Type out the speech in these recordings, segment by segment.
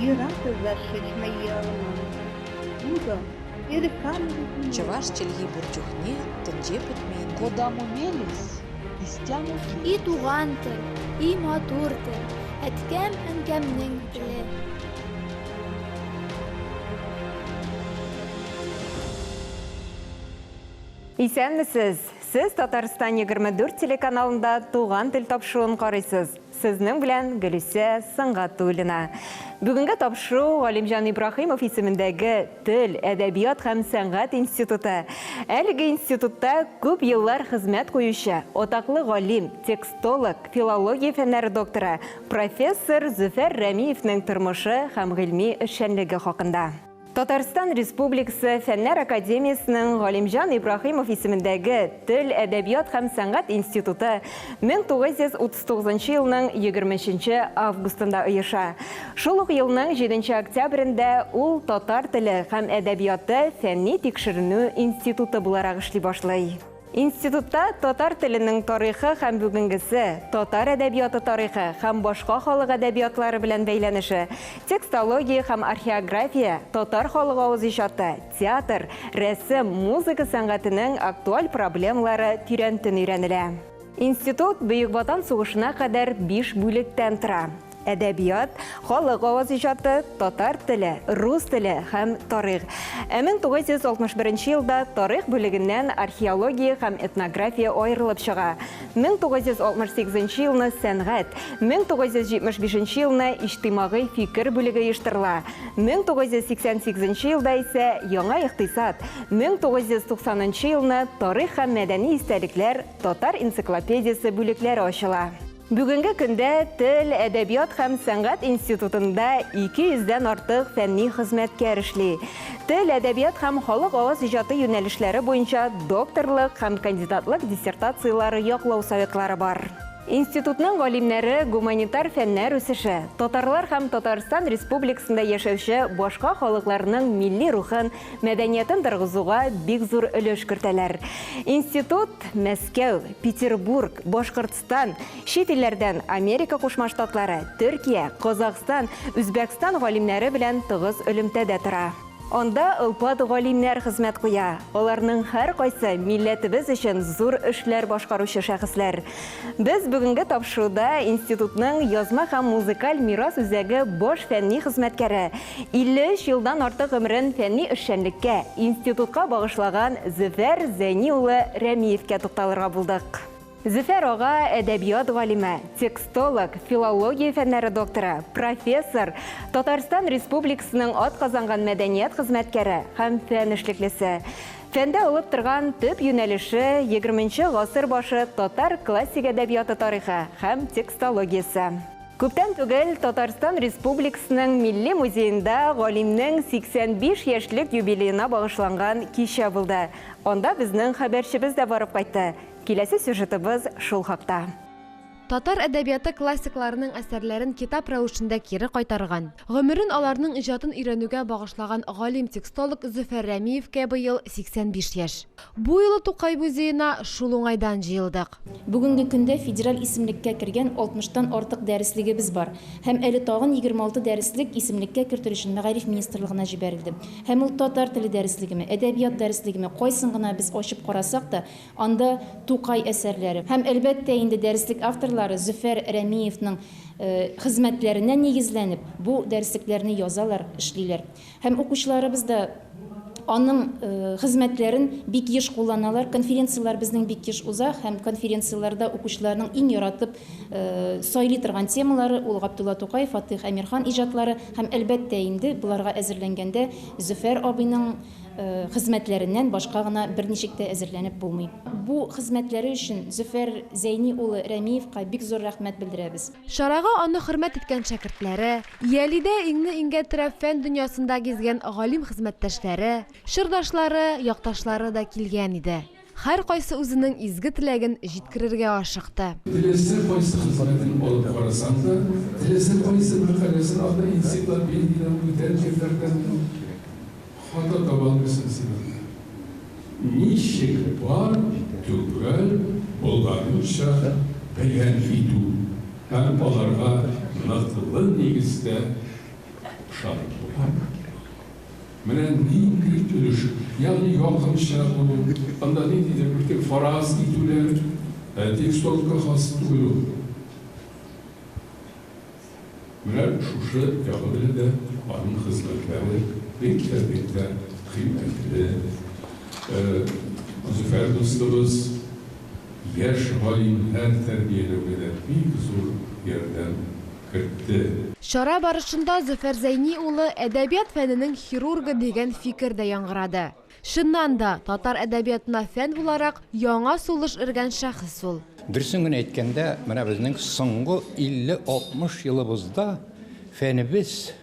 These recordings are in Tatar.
Юратӑ Чӑваш чӗлхи пур чухне тӗнче пӗтмен. Кодамо мелесь, истямо И туган тел, и матур тел, әткәм-әнкәмнең теле. Исәнмесез! Сез Татарстан 24 телеканалында Туган тел тапшыруын карыйсыз. Сезнең белән Гөлүсә Сөнгатуллина. Бүгенге тапшыру Галимҗан Ибраһимов исемендәге Тел, әдәбият һәм сәнгать институты. Әлеге институтта күп еллар хезмәт куючы, атаклы галим, текстолог, филология фәннәре докторы, профессор Зөфәр Рәмиевнең тормышы һәм гыйльми эшчәнлеге хакында. Татарстан Республикасы Фәннәр академиясенең Галимҗан Ибраһимов исемендәге Тел, әдәбият һәм сәнгать институты 1939 елның 23 нче августында оеша. Шул ук елның җиденче октябрендә ул Татар теле һәм әдәбияты фәнни-тикшеренү институты буларак эшли башлый. Институтта татар теленең тарихы һәм бүгенгесе, татар әдәбияты тарихы һәм башка халык әдәбиятлары белән бәйләнеше, текстология һәм археография, татар халык авыз иҗаты, театр, рәсем, музыка сәнгатенең актуаль проблемалары тирәнтен өйрәнелә. Институт Бөек Ватан сугышына кадәр биш бүлектән тора. Әдәбият, халык аваз иҗаты, татар теле, рус теле һәм тарих. Ә 1961 елда тарих бүлегеннән археология һәм этнография аерылып чыга. 1968 елны сәнгать, 1975 елны иҗтимагый фикер бүлеге оештырыла. 1988 елда исә яңа икътисад, 1990 елны тарих һәм мәдәни истәлекләр татар энциклопедиясе бүлекләре ачыла. Бүгенге көндә Тел, әдәбият һәм сәнгать институтында 200 дән артык фәнни хезмәткәр эшли. Тел, әдәбият һәм халык аваз иҗаты юнәлешләре буенча докторлык һәм кандидатлык диссертацияләре яклау советлары бар. Институтның галимнәре гуманитар фәннәр үсеше, татарлар һәм Татарстан Республикасында яшәүче башка халыкларның милли рухын, мәдәниятен торгызуга бик зур өлеш кертәләр. Институт Мәскәү, Петербург, Башкортстан, чит илләрдән Америка Кушма Штатлары, Төркия, Казахстан, Үзбәкстан галимнәре белән тыгыз элемтәдә тора. Анда олпат галимнәр хезмәт куя. Аларның һәркайсы милләтебез өчен зур эшләр башкаручы шәхесләр. Без бүгенге тапшыруда институтның язма һәм музыкаль мирас үзәге баш фәнни хезмәткәре, 53 елдан артык гомерен фәнни эшчәнлеккә, институтка багышлаган Зөфәр Зәйни улы Рәмиевкә тукталырга булдык. Зөфәр ага әдәбият галиме, текстолог, филология фәннәре докторы, профессор, Татарстан Республикасының атказанган мәдәният хезмәткәре һәм фән эшлеклесе. Фәндә алып торган төп юнәлеше, егерменче гасыр башы татар классик әдәбияты тарихы һәм текстологиясе. Күптән түгел Татарстан Республикасының Милли музеенда галимнең 85 яшьлек юбилеена багышланган кичә булды. Анда безнең хәбәрчебез дә барып кайтты. Киләсе сюжетыбыз шул хакта. Татар әдәбияты классикларының әсәрләрен китап рәвешендә кире кайтарган, гомерен аларның иҗатын өйрәнүгә багышлаган галим-текстолог Зөфәр Рәмиевкә быел 85 яшь. Бу юлы Тукай музеена шул уңайдан җыелдык. Бүгенге көндә федераль исемлеккә кергән алтмыштан артык дәреслегебез бар. Һәм әле тагын 26 дәреслек исемлеккә кертер өчен Мәгариф министрлыгына җибәрелде. Һәм ул татар теле дәреслегеме, әдәбият дәреслегеме, кайсын гына без ачып карасак та, Анда Тукай әсәрләре һәм, әлбәттә инде, дәреслек авторлары Зөфәр Рәмиевның хезмәтләренә нигезләнеп, бу дәреслекләрне язалар, эшлиләр. Һәм укучыларыбыз да аның хезмәтләрен бик еш кулланалар. Конференцияләр безнең бик еш уза һәм конференцияләрдә укучыларның иң яратып сайлый торган темалары ул Габдулла Тукай, Фатыйх Әмирхан иҗатлары һәм, әлбәттә инде, боларга әзерләнгәндә Зөфәр абыйның Хезмәтләреннән башка гына берничек тә әзерләнеп булмый. Бу хезмәтләре өчен Зөфәр Зәйни улы Рәмиевка бик зур рәхмәт белдерәбез. Чарага аны хөрмәт иткән шәкертләре, Ялидә иңне-иңгә терәп фән дөньясында гизгән галим хезмәттәшләре, чордашлары, якташлары да килгән иде. Һәркайсы үзенең изге теләген җиткерергә ашыкты. Теләсә кайсы хезмәтен алып карасаң да, теләсә кайсы мәкаләсен анда энциклопедиядән, бүтән җирләрдән хата таба алмыйсың син анда. Ничек бар, төгәл булганынча бәян итү һәм аларга ныклы нигездә. ышанып була. Менә нинди өлеш, ягъни якынча булу, анда ниндидер бер төр фараз итүләр, текстологка хас түгел ул. Менә шушы ягы белән дә аның хезмәтләре бик тә, бик тә кыйммәтле. Зөфәр дустыбыз яшь галимнәр тәрбияләүгә дә бик зур ярдәм кертте. Чара барышында Зөфәр Зәйни улы әдәбият фәненең хирургы дигән фикер дә яңгырады. Чыннан да, татар әдәбиятына фән буларак яңа сулыш өргән шәхес ул. Дөресен генә әйткәндә, менә безнең соңгы 50-60 елыбызда фәнебез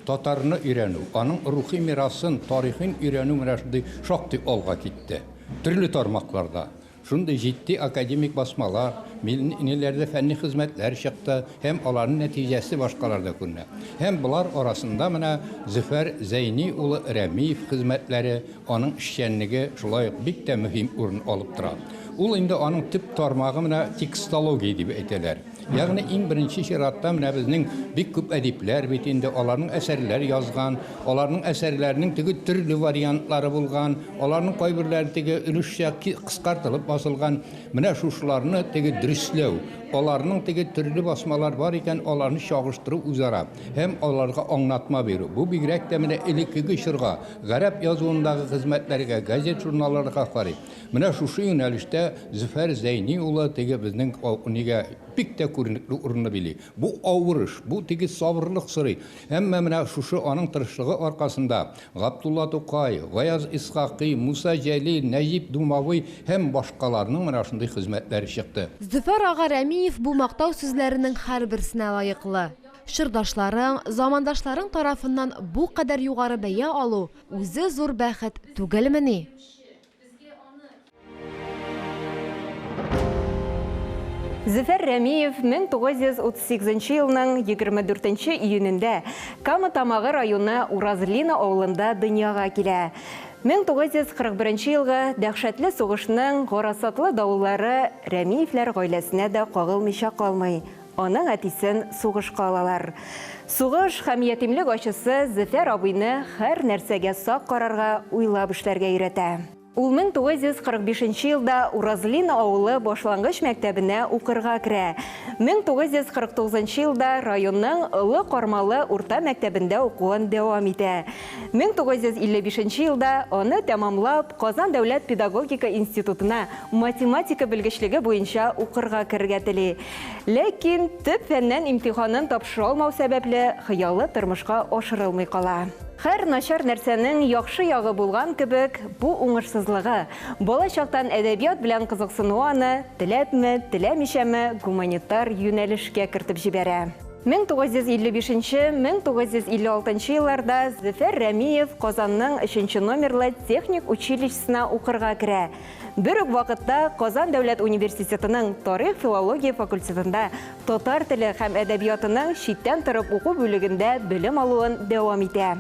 татарны өйрәнү, аның рухи мирасын, тарихын өйрәнү менә шундый шактый алга китте. Төрле тармакларда. Шундый җитди академик басмалар, ниләрдә фәнни хезмәтләр чыкты һәм аларның нәтиҗәсе башкаларда күренә. Һәм болар арасында менә Зөфәр Зәйни улы Рәмиев хезмәтләре, аның эшчәнлеге шулай ук бик тә мөһим урын алып тора. Ул инде аның төп тармагы менә текстология дип әйтәләр. Ягъни иң беренче чиратта менә безнең бик күп әдипләр бит инде аларның әсәрләр язган, аларның әсәрләренең теге төрле вариантлары булган, аларның кайберләре теге өлешчә кыскартылып басылган. Менә шушыларны теге дөресләү, аларның теге төрле басмалар бар икән, аларны чагыштыру үзара һәм аларга аңлатма бирү. Бу бигрәк тә менә элеккеге чорга, гарәп язуындагы хезмәтләргә, газет-журналларга карый. Менә шушы юнәлештә Зөфәр Зәйни улы теге безнең нигә бик тә күренекле урынны били. Бу авыр эш, бу теге сабырлык сорый. Әмма менә шушы аның тырышлыгы аркасында Габдулла Тукай, Гаяз Исхакый, Муса Җәлил, Нәҗип Думавый һәм башкаларның менә шундый хезмәтләре чыкты. Зөфәр ага Рәмиев бу мактау сүзләренең һәрберсенә лаеклы. Чордашларың, замандашларың тарафыннан бу кадәр югары бәя алу үзе зур бәхет түгелмени? Зөфәр Рәмиев 1938 елның 24 июнендә Кама Тамагы районы Уразлино авылында дөньяга килә. 1941 елгы дәһшәтле сугышның гарасатлы давыллары Рәмиевләр гаиләсенә дә кагылмыйча калмый. Аның әтисен сугышка алалар. Сугыш һәм ятимлек ачысы Зөфәр абыйны һәр нәрсәгә сак карарга, уйлап эшләргә өйрәтә. Ул 1945 нче елда Уразлино авылы башлангыч мәктәбенә укырга керә. 1949 нчы елда районның Олы Кармалы урта мәктәбендә укуын дәвам итә. 1955 нче елда аны тәмамлап, Казан дәүләт педагогика институтына математика белгечлеге буенча укырга керергә тели. Ләкин төп фәннән имтиханын тапшыра алмау сәбәпле, хыялы тормышка ашырылмый кала. Һәр начар нәрсәнең яхшы ягы булган кебек, бу уңышсызлыгы, бала чактан әдәбият белән кызыксынуы аны, теләпме, теләмичәме, гуманитар юнәлешкә кертеп җибәрә. 1955 нче, 1956 нчы елларда Зөфәр Рәмиев Казанның өченче номерлы техник училищесына укырга керә. Бер үк вакытта Казан дәүләт университетының тарих-филология факультетында татар теле һәм әдәбиятының читтән торып уку бүлегендә белем алуын дәвам итә.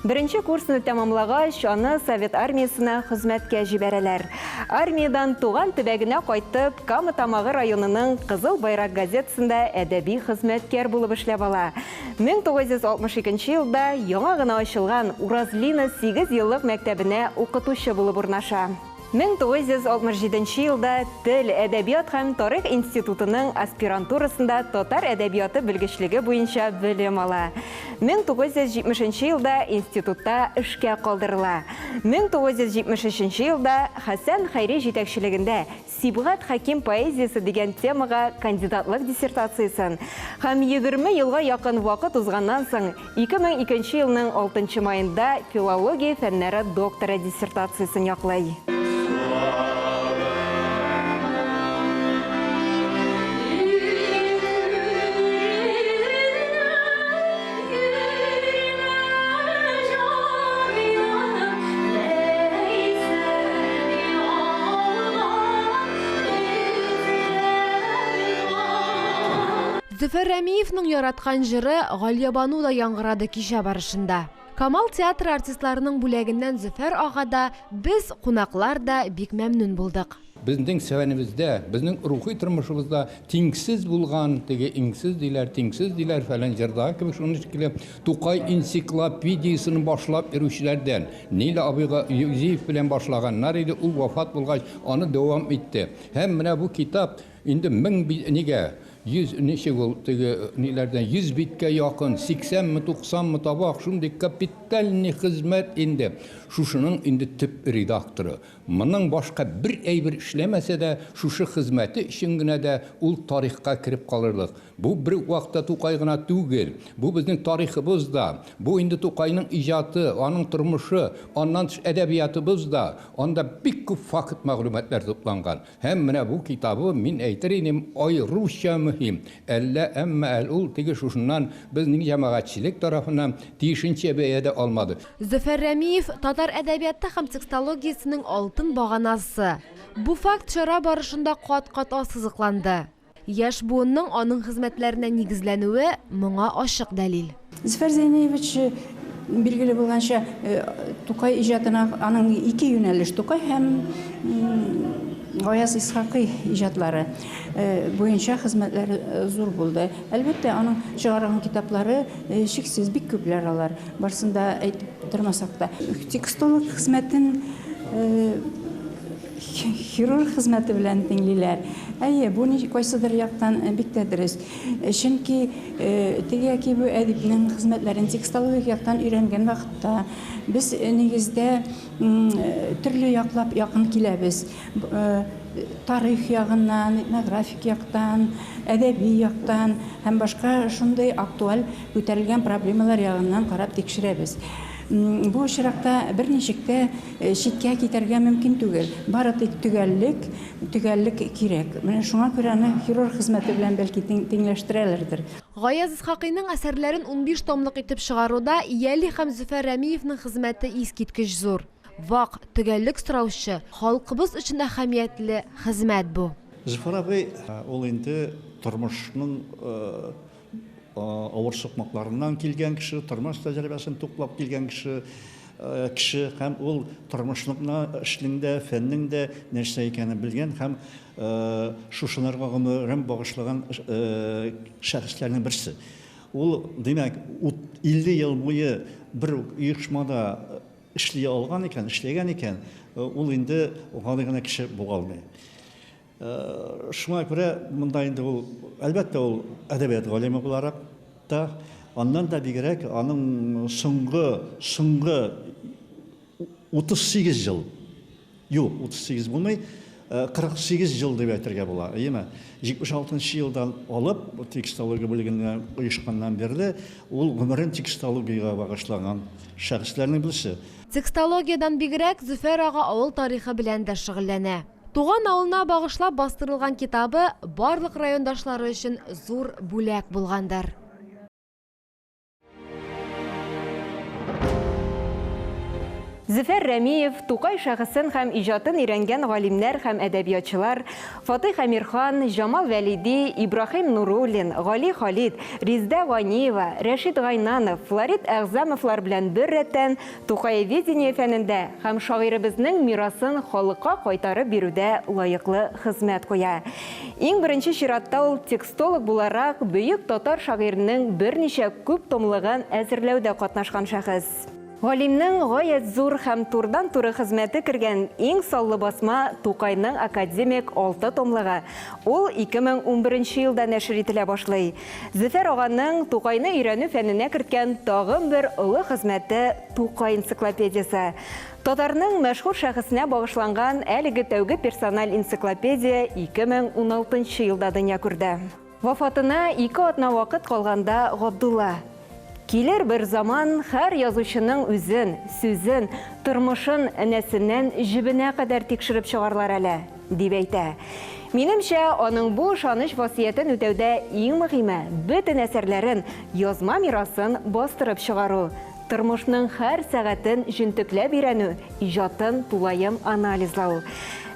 Беренче курсны тәмамлагач, аны Совет армиясенә хезмәткә җибәрәләр. Армиядән туган төбәгенә кайтып, Кама Тамагы районының Кызыл байрак газетасында әдәби хезмәткәр булып эшләп ала. 1962 елда яңа гына ачылган Уразлино сигезьеллык мәктәбенә укытучы булып урнаша. 1967 елда Тел, әдәбият һәм тарих институтының аспирантурасында татар әдәбияты белгечлеге буенча белем ала. 1970 елда институтта эшкә калдырыла. 1973 елда Хәсән Хәйри җитәкчелегендә Сибгат Хәким поэзиясе дигән темага кандидатлык диссертациясен һәм 20 елга якын вакыт узганнан соң 2002 елның алтынчы маенда филология фәннәре докторы диссертациясен яклый. Зөфәр Рәмиевның яраткан җыры Галиябану да яңгырады кичә барышында. Камал театры артистларының бүләгеннән Зөфәр ага да, без, кунаклар да бик мәмнүн булдык. Безнең фәнебездә, безнең рухи тормышыбызда тиңсез булган, теге иңсез диләр, тиңсез диләр, фәлән җырдагы кебек шуның шикелле Тукай энциклопедиясен башлап йөрүчеләрдән Нил абыйга Юзиев белән башлаганнар иде, ул вафат булгач, аны дәвам итте. Һәм менә бу китап инде 1000 нигә 100 ничек ул теге ниләрдән 100 биткә якын, 80 ме, 90 мы табак, шундый капитальный хезмәт инде. Шушының инде төп редакторы. Моның башка бер әйбер эшләмәсә дә, шушы хезмәте өчен генә дә ул тарихка кереп калырлык. Бу бер үк вакытта Тукай гына түгел, бу безнең тарихыбыз да, бу инде Тукайның иҗаты, аның тормышы, аннан тыш әдәбиятыбыз да, анда бик күп факт-мәгълүматлар тупланган. Һәм менә бу китабы, мин әйтер идем, аеруча мөһим. Әллә, әмма әле ул теге шушыннан безнең җәмәгатьчелек тарафыннан тиешенчә бәя дә алмады. Зөфәр Рәмиев, татар әдәбияты һәм текстологиясенең алтын баганасы. Бу факт чара барышында кат-кат ассызыкланды. Яшь буынның аның хезмәтләренә нигезләнүе моңа ачык дәлил. Зөфәр Зәйниевич, билгеле булганча, Тукай иҗатына аның ике юнәлеш, Тукай һәм Гаяз Исхакый иҗатлары буенча хезмәтләре зур булды. Әлбәттә, аның чыгарган китаплары чиксез, бик күпләр алар. Барысын да әйтеп тормасак та. Текстолог хезмәтен Хирург хезмәте белән тиңлиләр. Әйе, бу кайсыдыр яктан бик тә дөрес. Чөнки теге яки бу әдипнең хезмәтләрен текстологик яктан өйрәнгән вакытта без нигездә төрле яклап якын киләбез. Тарих ягыннан, этнографик яктан, әдәби яктан һәм башка шундый актуаль күтәрелгән проблемалар ягыннан карап тикшерәбез. Бу очракта берничек тә Читкә китәргә мөмкин түгел. Бары тик төгәллек, төгәллек кирәк. Менә шуңа күрә аны хирург хезмәте белән бәлки тиңләштерәләрдер. Гаяз Исхакыйның әсәрләрен 15 томлык итеп чыгаруда Яли һәм Зөфәр Рәмиевнең хезмәте искиткеч зур. Вак, төгәллек сораучы, халкыбыз өчен әһәмиятле хезмәт бу. Зөфәр абый ул инде тормышның авыр сукмакларыннан килгән кеше, тормыш тәҗрибәсен туплап килгән кеше, кеше һәм ул тормышның да, эшнең дә, фәннең дә нәрсә икәнен белгән һәм шушыларга гомерен багышлаган шәхесләрнең берсе. Ул, димәк, 50 ел буе бер үк оешмада эшли алган икән, эшләгән икән, ул инде гади генә кеше була алмый. Шуңа күрә монда инде ул, әлбәттә, ул әдәбият галиме буларак та, аннан да бигрәк аның соңгы, соңгы 38 ел, юк, 38 булмый, 48 ел дип әйтергә була, әйеме? 76 нчы елдан алып, текстология бүлегенә оешканнан бирле, ул гомерен текстологиягә багышлаган шәхесләрнең берсе. Текстологиядән бигрәк, Зөфәр ага авыл тарихы белән дә шөгыльләнә. Туган авылына багышлап бастырылган китабы барлык райондашлары өчен зур бүләк булгандыр. Зөфәр Рәмиев, Тукай шәхесен һәм иҗатын өйрәнгән галимнәр һәм әдәбиятчылар Фатыйх Әмирхан, Җамал Вәлиди, Ибраһим Нуруллин, Гали Халит, Риздә Ганиева, Рәшит Гайнанов, Флорид Әгъзамовлар белән беррәттән Тукаеведение фәнендә һәм шагыйребезнең мирасын халыкка кайтарып бирүдә лаеклы хезмәт куя. Иң беренче чиратта ул текстолог буларак бөек татар шагыйренең берничә күп томлыгын әзерләүдә катнашкан шәхес. Галимнең гаять зур һәм турыдан-туры хезмәте кергән иң саллы басма Тукайның академик алты томлыгы. Ул 2011 елда нәшер ителә башлый. Зөфәр аганың Тукайны өйрәнү фәненә керткән тагын бер олы хезмәте Тукай энциклопедиясе. Татарның мәшһүр шәхесенә багышланган әлеге тәүге персональ энциклопедия 2016 елда дөнья күрде. Вафатына ике атна вакыт калганда Габдулла, Килер бер заман, һәр язучының үзен, сүзен, тормышын энәсеннән җебенә кадәр тикшереп чыгарлар әле, дип әйтә. Минемчә, аның бу ышаныч васыятен үтәүдә иң мөһиме, бөтен әсәрләрен, язма мирасын бастырып чыгару, тормышның һәр сәгатен җентекләп өйрәнү, иҗатын тулаем анализлау,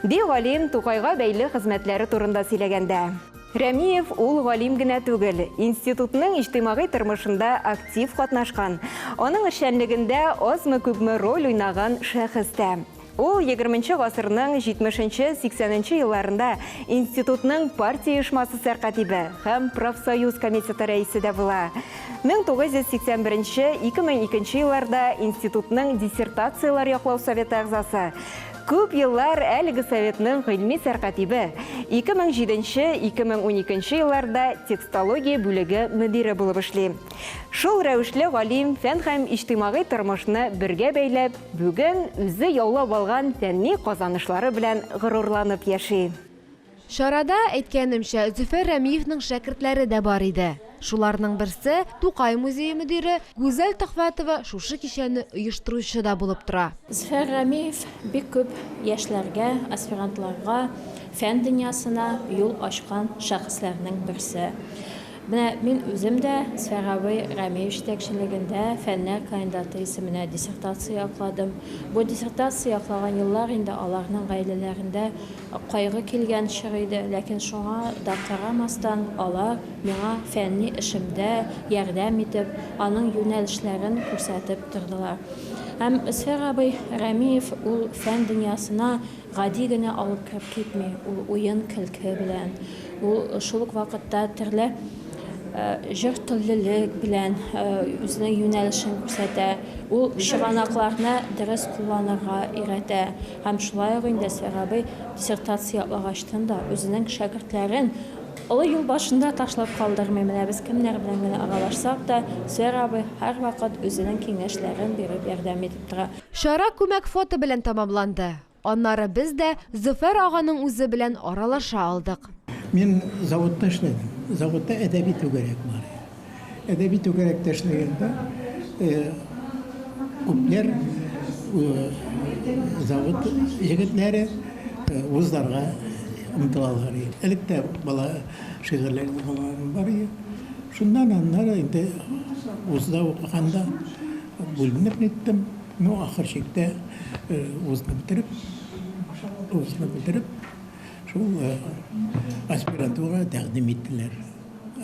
ди галим Тукайга бәйле хезмәтләре турында сөйләгәндә. Рәмиев ул галим генә түгел, институтның иҗтимагый тормышында актив катнашкан, аның эшчәнлегендә азмы-күпме роль уйнаган шәхес тә. Ул егерменче гасырның җитмешенче-сиксәненче елларында институтның партия оешмасы сәркатибе һәм профсоюз комитеты рәисе дә була. 1981 2002 елларда институтның диссертацияләр яклау советы әгъзасы. Күп еллар әлеге советның гыйльми сәркатибе, 2007-2012 елларда текстология бүлеге мөдире булып эшли. Шул рәвешле галим фән һәм иҗтимагый тормышны бергә бәйләп, бүген үзе яулап алган фәнни казанышлары белән горурланып яши. Чарада, әйткәнемчә, Зөфәр Рәмиевнең шәкертләре дә бар иде. Шуларның берсе, Тукай музее мөдире Гүзәл Төхвәтова шушы кичәне оештыручы да булып тора. Зөфәр Рәмиев бик күп яшьләргә, аспирантларга фән дөньясына юл ачкан шәхесләрнең берсе. Менә мин үзем дә Зөфәр абый Рәмиев җитәкчелегендә фәннәр кандидаты исеменә диссертация якладым. Бу диссертация яклаган еллар инде аларның гаиләләрендә кайгы килгән чор иде, ләкин шуңа да карамастан, алар миңа фәнни эшемдә ярдәм итеп, аның юнәлешләрен күрсәтеп тордылар. Һәм Зөфәр абый Рәмиев ул фән дөньясына Гади генә алып кереп китми, ул уен-көлке белән, ул шул ук вакытта төрле җыр теллелек белән үзенең юнәлешен күрсәтә, ул чыганакларны дөрес кулланырга өйрәтә. Һәм шулай ук инде Сәйр абый диссертация яклагачтын да үзенең шәкертләрен олы юл башында ташлап калдырмый. Менә без кемнәр белән генә аралашсак та, Сәйр абый һәрвакыт үзенең киңәшләрен биреп ярдәм итеп тора. Чара күмәк фото белән тәмамланды. Аннары без дә Зөфәр аганың үзе белән аралаша алдык. Мин заводта эшләдем. Заводта әдәби түгәрәк бар иде. Әдәби түгәрәктә эшләгәндә күпләр завод егетләре вузларга омтылалар иде. Элек тә бала шигырьләр язгаларым бар иде. Шуннан аннары инде вузда укыганда бүленеп ниттем. Ну, ахыр чиктә вузны бетереп, вузны бетереп, шул аспирантурага тәкъдим иттеләр.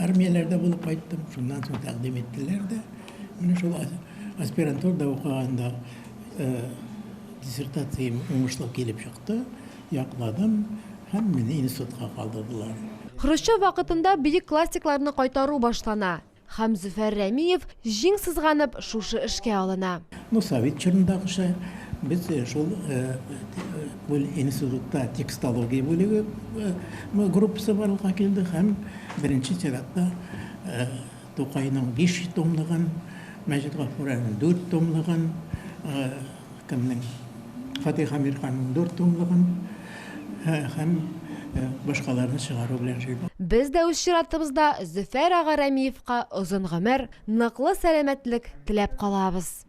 Армияләрдә булып кайттым, шуннан соң тәкъдим иттеләр дә. Менә шул аспирантурада укыганда диссертациям уңышлы килеп чыкты, якладым һәм мине институтка калдырдылар. Хрущев вакытында бөек классикларны кайтару башлана. Һәм Зөфәр Рәмиев, җиң сызганып, шушы эшкә алына. Ну, совет чорындагыча, без шул институтта текстология бүлеге группасы барлыкка килде һәм беренче чиратта Тукайның 5 томлыгын, Мәҗит Гафуриның 4 томлыгын, Кемнең? Фатих Әмирханның дүрт томлыгын һәм башкаларны чыгару белән шөгыльләнә. Без дә үз чиратыбызда Зөфәр ага Рәмиевка озын гомер, ныклы сәламәтлек теләп калабыз.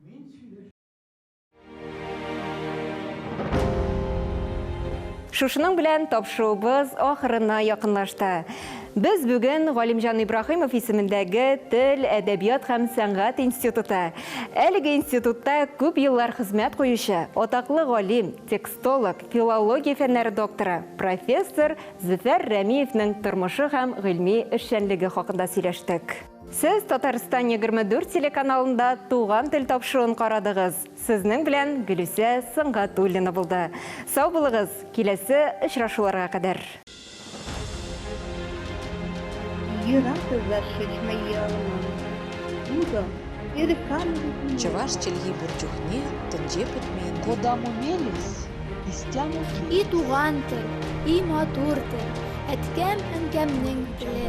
Шушының белән тапшыруыбыз ахырына якынлашты. Без бүген Галимҗан Ибраһимов исемендәге Тел, әдәбият һәм сәнгать институты. Әлеге институтта күп еллар хезмәт куючы, атаклы галим, текстолог, филология фәннәре докторы, профессор Зөфәр Рәмиевнең тормышы һәм гыйльми эшчәнлеге хакында сөйләштек. Сез Татарстан 24 телеканалында Туган тел тапшыруын карадыгыз. Сезнең белән Гөлүсә Сөнгатуллина булды. Сау булыгыз, киләсе очрашуларга кадәр. Чӑваш чӗлхи пур чухне тӗнче пӗтмен. Кодамо мелесь, истямо И туган тел, и матур тел, әткәм-әнкәмнең теле.